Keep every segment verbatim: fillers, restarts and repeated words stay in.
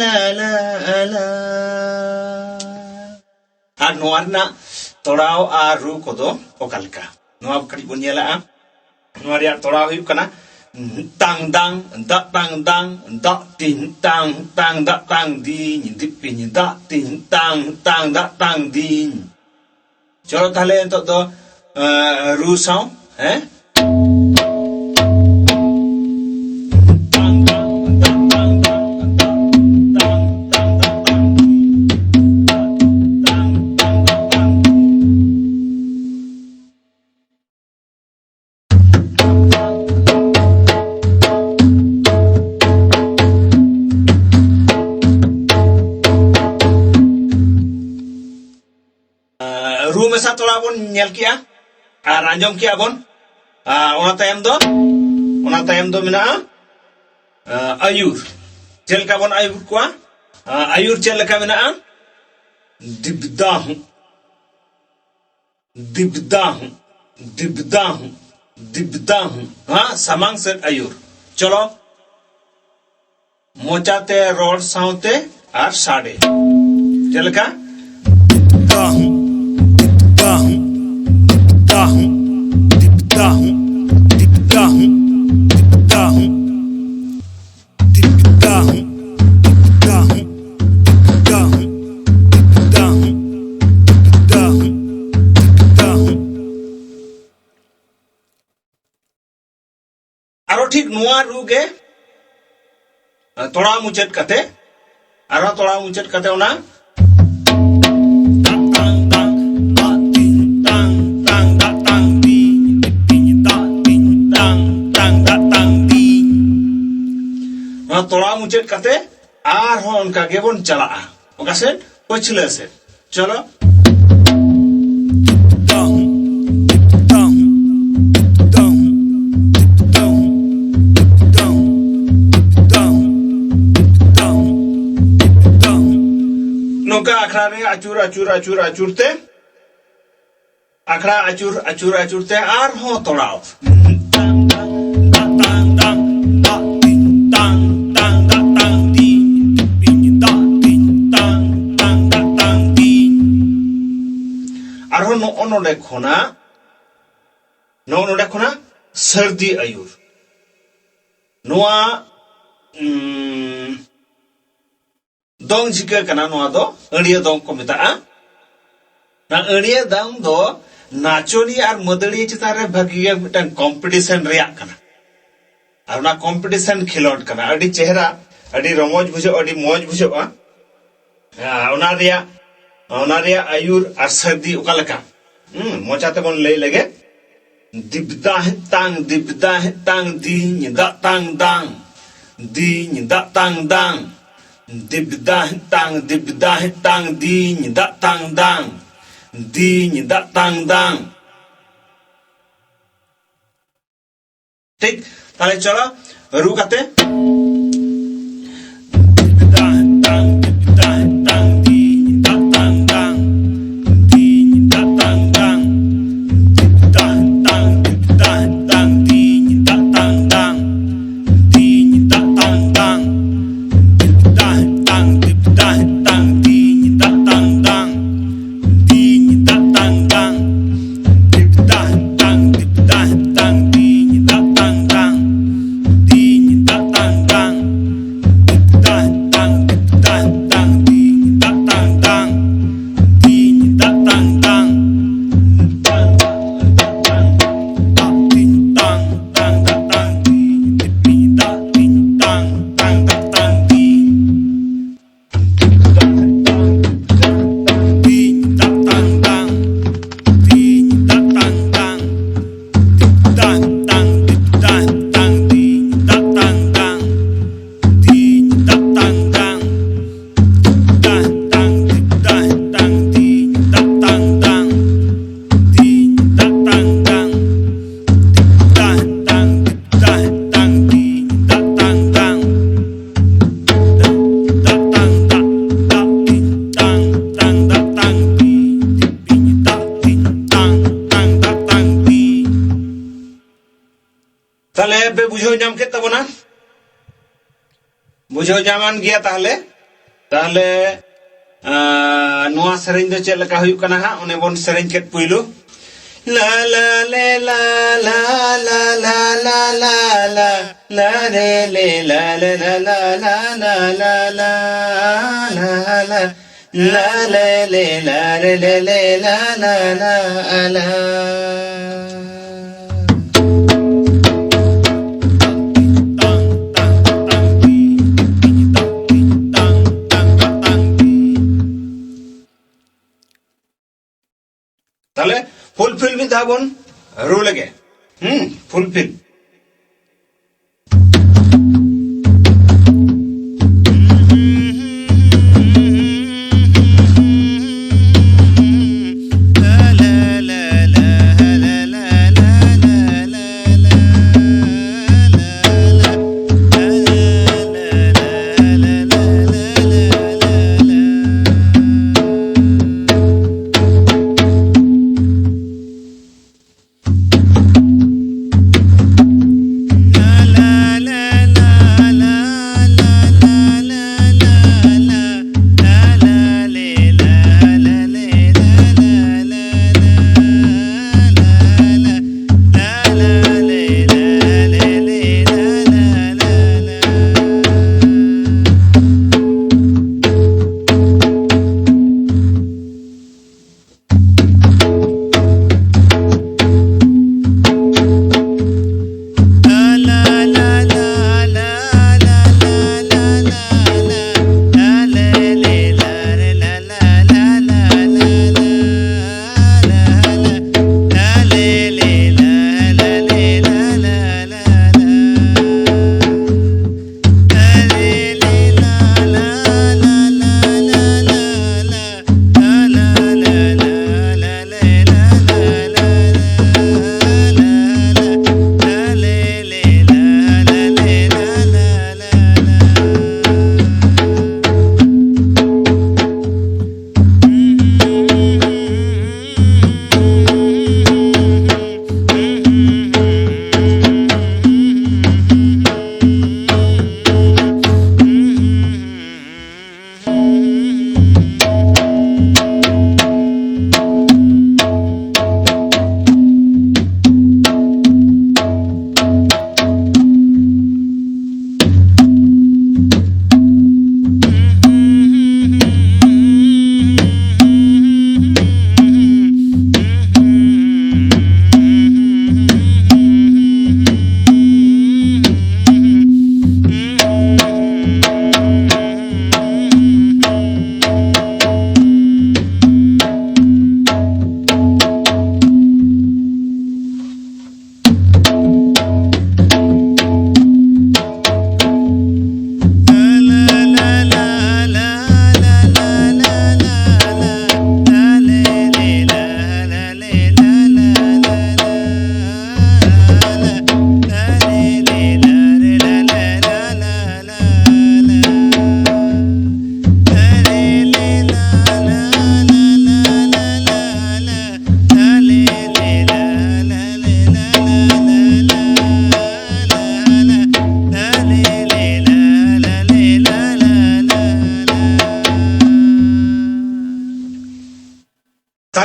ᱞᱟ ᱞᱟ ᱞᱟ᱾ ᱟᱨ ᱱᱚᱣᱟ ᱨᱮᱱᱟᱜ ᱛᱚᱲᱟᱣ ᱟᱨ ᱨᱩ ᱠᱚᱫᱚ ᱚᱠᱟ ᱞᱮᱠᱟ, ᱱᱚᱣᱟ ᱠᱟᱹᱴᱤᱡ ᱵᱚᱱ ᱧᱮᱞᱟᱜᱼᱟ᱾ ᱱᱚᱣᱟ ᱨᱮᱭᱟᱜ ᱛᱚᱲᱟᱣ ᱦᱩᱭᱩᱜ ᱠᱟᱱᱟ ᱛᱟᱝ ᱫᱟᱝ ᱫᱟᱜ ᱛᱟᱝ ᱫᱟᱝ ᱫᱟᱜ ᱛᱤᱧ ᱛᱟᱝ ᱛᱟᱝ ᱫᱟᱜ ᱛᱟᱝ ᱫᱤᱧ ᱫᱤᱯᱤᱧ ᱫᱟᱜ ᱛᱤᱧ ᱛᱟᱝ ᱛᱟᱝ ᱫᱟᱜ ᱛᱟᱝ ᱫᱤᱧ᱾ ᱪᱚᱞᱚ ᱛᱟᱦᱞᱮ ᱱᱤᱛᱚᱜ ᱫᱚ ᱨᱩ ᱥᱟᱶ, ᱦᱮᱸ? ᱨᱩ ᱢᱮᱥᱟ ᱛᱚᱲᱟ ᱵᱚᱱ ᱧᱮᱞ ᱠᱮᱜᱼᱟ ᱟᱨ ᱟᱸᱡᱚᱢ ᱠᱮᱜᱼᱟ ᱵᱚᱱ᱾ ᱚᱱᱟ ᱛᱟᱭᱚᱢ ᱫᱚ, ᱚᱱᱟ ᱛᱟᱭᱚᱢ ᱫᱚ ᱢᱮᱱᱟᱜᱼᱟ ᱟᱹᱭᱩᱨ᱾ ᱪᱮᱫ ᱞᱮᱠᱟ ᱵᱚᱱ ᱟᱹᱭᱩᱨ ᱠᱚᱣᱟ? ᱟᱹᱭᱩᱨ ᱪᱮᱫ ᱞᱮᱠᱟ ᱢᱮᱱᱟᱜᱼᱟ? ᱫᱤᱵᱫᱟᱦ, ᱫᱤᱵᱫᱟᱦ, ᱫᱤᱵᱫᱟᱦ, ᱫᱤᱵᱫᱟᱦ᱾ ᱦᱮᱸ, ᱥᱟᱢᱟᱝ ᱥᱮᱫ ᱟᱹᱭᱩᱨ᱾ ᱪᱚᱞᱚ, ᱢᱚᱪᱟᱛᱮ ᱨᱚᱲ ᱥᱟᱶᱛᱮ ᱟᱨ ᱥᱟᱰᱮ᱾ ᱪᱮᱫ ᱞᱮᱠᱟ? ᱫᱟᱦ, ᱴᱷᱤᱠ ᱱᱚᱣᱟ ᱨᱩ ᱜᱮ ᱛᱚᱲᱟᱣ ᱢᱩᱪᱟᱹᱫ ᱠᱟᱛᱮ, ᱟᱨᱦᱚᱸ ᱛᱚᱲᱟᱣ ᱢᱩᱪᱟᱹᱫ ᱠᱟᱛᱮ ᱚᱱᱟ ᱱᱚᱣᱟ ᱛᱚᱲᱟᱣ ᱢᱩᱪᱟᱹᱫ ᱠᱟᱛᱮ ᱟᱨᱦᱚᱸ ᱚᱱᱠᱟ ᱜᱮᱵᱚᱱ ᱪᱟᱞᱟᱜᱼᱟ᱾ ᱚᱠᱟ ᱥᱮᱫ? ᱯᱟᱹᱪᱷᱞᱟᱹ ᱥᱮᱫ᱾ ᱪᱚᱞᱚ᱾ ᱱᱚᱝᱠᱟ ᱟᱠᱷᱲᱟ ᱨᱮ ᱟᱹᱪᱩᱨ, ᱟᱹᱪᱩᱨ, ᱟᱹᱪᱩᱨ, ᱟᱹᱪᱩᱨ ᱛᱮ, ᱟᱠᱷᱲᱟ ᱟᱹᱪᱩᱨ, ᱟᱹᱪᱩᱨ, ᱟᱹᱪᱩᱨ ᱛᱮ ᱟᱨᱦᱚᱸ ᱛᱚᱲᱟᱣ᱾ ᱟᱨᱦᱚᱸ ᱱᱚᱜᱼᱚ ᱱᱚᱰᱮ ᱠᱷᱚᱱᱟᱜ, ᱱᱚᱜᱼᱚ ᱱᱚᱰᱮ ᱠᱷᱚᱱᱟᱜ ᱥᱟᱹᱨᱫᱤ ᱟᱹᱭᱩᱨ᱾ ᱱᱚᱣᱟ, ᱩᱢ, ᱫᱚᱝ ᱡᱷᱤᱠᱟᱹ ᱠᱟᱱᱟ, ᱱᱚᱣᱟ ᱫᱚ ᱟᱹᱲᱭᱟᱹ ᱫᱚᱝ ᱠᱚ ᱢᱮᱛᱟᱜᱼᱟ᱾ ᱚᱱᱟ ᱟᱹᱲᱭᱟᱹ ᱫᱚᱝ ᱫᱚ ᱱᱟᱪᱚᱱᱤᱭᱟᱹ ᱟᱨ ᱢᱟᱹᱫᱟᱹᱲᱤᱭᱟᱹ ᱪᱮᱛᱟᱱ ᱨᱮ ᱵᱷᱟᱹᱜᱤ ᱜᱮ ᱢᱤᱫᱴᱟᱝ ᱠᱚᱢᱯᱤᱴᱤᱥᱚᱱ ᱨᱮᱭᱟᱜ ᱠᱟᱱᱟ᱾ ᱟᱨ ᱚᱱᱟ ᱠᱚᱢᱯᱤᱴᱤᱥᱚᱱ ᱠᱷᱮᱞᱳᱰ ᱠᱟᱱᱟ, ᱟᱹᱰᱤ ᱪᱮᱦᱨᱟ, ᱟᱹᱰᱤ ᱨᱚᱢᱚᱡᱽ ᱵᱩᱡᱷᱟᱹᱜᱼᱟ, ᱟᱹᱰᱤ ᱢᱚᱡᱽ ᱵᱩᱡᱷᱟᱹᱜᱼᱟ᱾ ᱦᱮᱸ, ᱚᱱᱟ ᱨᱮᱭᱟᱜ, ᱚᱱᱟ ᱨᱮᱭᱟᱜ ᱟᱹᱭᱩᱨ ᱟᱨ ᱥᱟᱹᱨᱫᱤ ᱚᱠᱟ ᱞᱮᱠᱟ? ᱦᱩᱸ, ᱢᱚᱪᱟ ᱛᱮᱵᱚᱱ ᱞᱟᱹᱭ ᱞᱮᱜᱮ᱾ ᱫᱤᱵᱫᱟ ᱦᱮᱛᱟᱝ, ᱫᱤᱵᱫᱟ ᱦᱮᱛᱟᱝ, ᱫᱤᱧ ᱫᱟᱜ ᱛᱟᱝ ᱫᱟᱝ᱾ ᱫᱤᱧ ᱫᱟᱜ ᱛᱟᱝ ᱫᱟᱝ᱾ ᱫᱤᱵᱫᱟ ᱦᱮᱛᱟᱝ, ᱫᱤᱵᱫᱟ ᱦᱮᱛᱟᱝ, ᱫᱤᱧ ᱫᱟᱜ ᱛᱟᱝ ᱫᱟᱝ᱾ ᱫᱤᱧ ᱫᱟᱜ ᱛᱟᱝ ᱫᱟᱝ᱾ ᱴᱷᱤᱠ, ᱛᱟᱦᱞᱮ ᱪᱚᱞᱚ ᱨᱩ ᱠᱟᱛᱮ᱾ ᱡᱚ ᱡᱟᱢᱟᱱ ᱜᱮᱭᱟ ᱛᱟᱦᱞᱮ᱾ ᱛᱟᱦᱞᱮ ᱟᱸ, ᱱᱚᱣᱟ ᱥᱮᱨᱮᱧ ᱫᱚ ᱪᱮᱫ ᱞᱮᱠᱟ ᱦᱩᱭᱩᱜ ᱠᱟᱱᱟ ᱦᱟᱸᱜ, ᱚᱱᱮ ᱵᱚᱱ ᱥᱮᱨᱮᱧ ᱠᱮᱫ ᱯᱩᱭᱞᱩ᱾ ᱞᱟ ᱞᱟ ᱞᱮ ᱞᱟ ᱞᱟ ᱞᱟ ᱞᱟ ᱞᱟ ᱞᱟ ᱞᱟ ᱨᱮ ᱞᱮ ᱞᱟ ᱞᱮ ᱞᱟ ᱞᱟ ᱞᱟ ᱞᱟ ᱞᱟ ᱞᱟ ᱞᱟ ᱞᱟ ᱞᱟ ᱞᱮ ᱞᱮ ᱞᱟ ᱨᱮ ᱞᱮ ᱞᱮ ᱞᱟ ᱞᱟ ᱞᱟ ᱞᱟ ᱛᱟᱦᱞᱮ ᱯᱷᱩᱞ ᱯᱷᱤᱞ ᱢᱤᱫ ᱫᱷᱟᱣ ᱵᱚᱱ ᱨᱩ ᱞᱮᱜᱮ᱾ ᱦᱩᱸ, ᱯᱷᱩᱞ ᱯᱷᱤᱞ᱾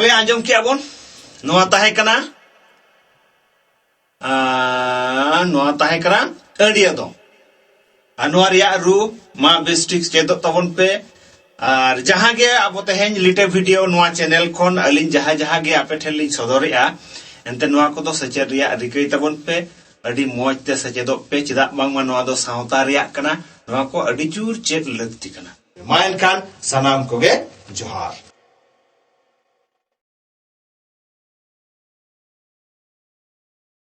ᱛᱚᱵᱮ ᱟᱸᱡᱚᱢ ᱠᱮᱜᱼᱟ ᱵᱚᱱ, ᱱᱚᱣᱟ ᱛᱟᱦᱮᱸ ᱠᱟᱱᱟ ᱟᱨ ᱱᱚᱣᱟ ᱛᱟᱦᱮᱸ ᱠᱟᱱᱟ ᱟᱹᱲᱭᱟᱹ ᱫᱚ᱾ ᱟᱨ ᱱᱚᱣᱟ ᱨᱮᱭᱟᱜ ᱨᱩ ᱢᱟ ᱵᱮᱥ ᱴᱷᱤᱠ ᱪᱮᱫᱚᱜ ᱛᱟᱵᱚᱱ ᱯᱮ᱾ ᱟᱨ ᱡᱟᱦᱟᱸ ᱜᱮ ᱟᱵᱚ ᱛᱮᱦᱮᱧ ᱞᱤᱴᱟᱹ ᱵᱷᱤᱰᱤᱭᱳ ᱱᱚᱣᱟ ᱪᱮᱱᱮᱞ ᱠᱷᱚᱱ ᱟᱹᱞᱤᱧ ᱡᱟᱦᱟᱸ ᱡᱟᱦᱟᱸ ᱜᱮ ᱟᱯᱮ ᱴᱷᱮᱱ ᱞᱤᱧ ᱥᱚᱫᱚᱨᱮᱜᱼᱟ, ᱮᱱᱛᱮ ᱱᱚᱣᱟ ᱠᱚᱫᱚ ᱥᱮᱪᱮᱫ ᱨᱮᱭᱟᱜ ᱨᱤᱠᱟᱹᱭ ᱛᱟᱵᱚᱱ ᱯᱮ᱾ ᱟᱹᱰᱤ ᱢᱚᱡᱽ ᱛᱮ ᱥᱮᱪᱮᱫᱚᱜ ᱯᱮ, ᱪᱮᱫᱟᱜ ᱵᱟᱝᱢᱟ ᱱᱚᱣᱟ ᱫᱚ ᱥᱟᱶᱛᱟ ᱨᱮᱭᱟᱜ ᱠᱟᱱᱟ᱾ ᱱᱚᱣᱟ ᱠᱚ ᱟᱹᱰᱤ ᱡᱳᱨ ᱪᱮᱫ ᱞᱟᱹᱠᱛᱤ ᱠᱟᱱᱟ᱾ ᱢᱟ ᱮᱱᱠᱷᱟᱱ ᱥᱟᱱᱟᱢ ᱠᱚᱜᱮ ᱡᱚᱦᱟᱨ᱾